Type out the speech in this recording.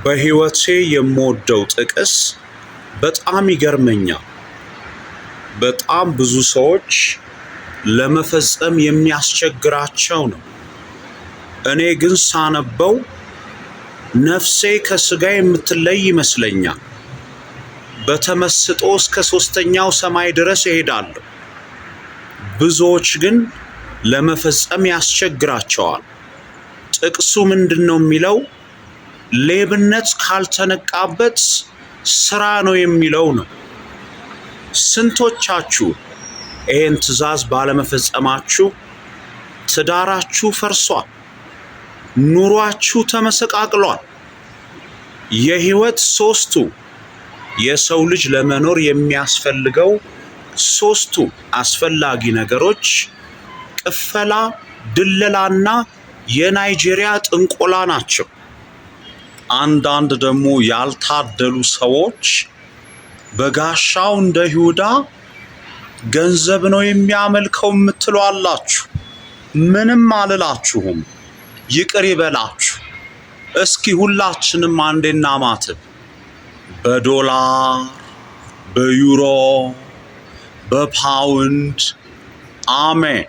በሕይወቴ የምወደው ጥቅስ በጣም ይገርመኛል። በጣም ብዙ ሰዎች ለመፈጸም የሚያስቸግራቸው ነው። እኔ ግን ሳነበው ነፍሴ ከስጋ የምትለይ ይመስለኛል። በተመስጦ እስከ ሶስተኛው ሰማይ ድረስ እሄዳለሁ። ብዙዎች ግን ለመፈጸም ያስቸግራቸዋል። ጥቅሱ ምንድን ነው የሚለው? ሌብነት ካልተነቃበት ስራ ነው የሚለው ነው። ስንቶቻችሁ ይህን ትዕዛዝ ባለመፈጸማችሁ ትዳራችሁ ፈርሷል፣ ኑሯችሁ ተመሰቃቅሏል። የህይወት ሶስቱ የሰው ልጅ ለመኖር የሚያስፈልገው ሶስቱ አስፈላጊ ነገሮች ቅፈላ፣ ድለላና የናይጄሪያ ጥንቆላ ናቸው። አንዳንድ ደግሞ ያልታደሉ ሰዎች በጋሻው እንደ ይሁዳ ገንዘብ ነው የሚያመልከው የምትሉ አላችሁ። ምንም አልላችሁም፣ ይቅር ይበላችሁ። እስኪ ሁላችንም አንዴና ማትብ በዶላር፣ በዩሮ፣ በፓውንድ። አሜን።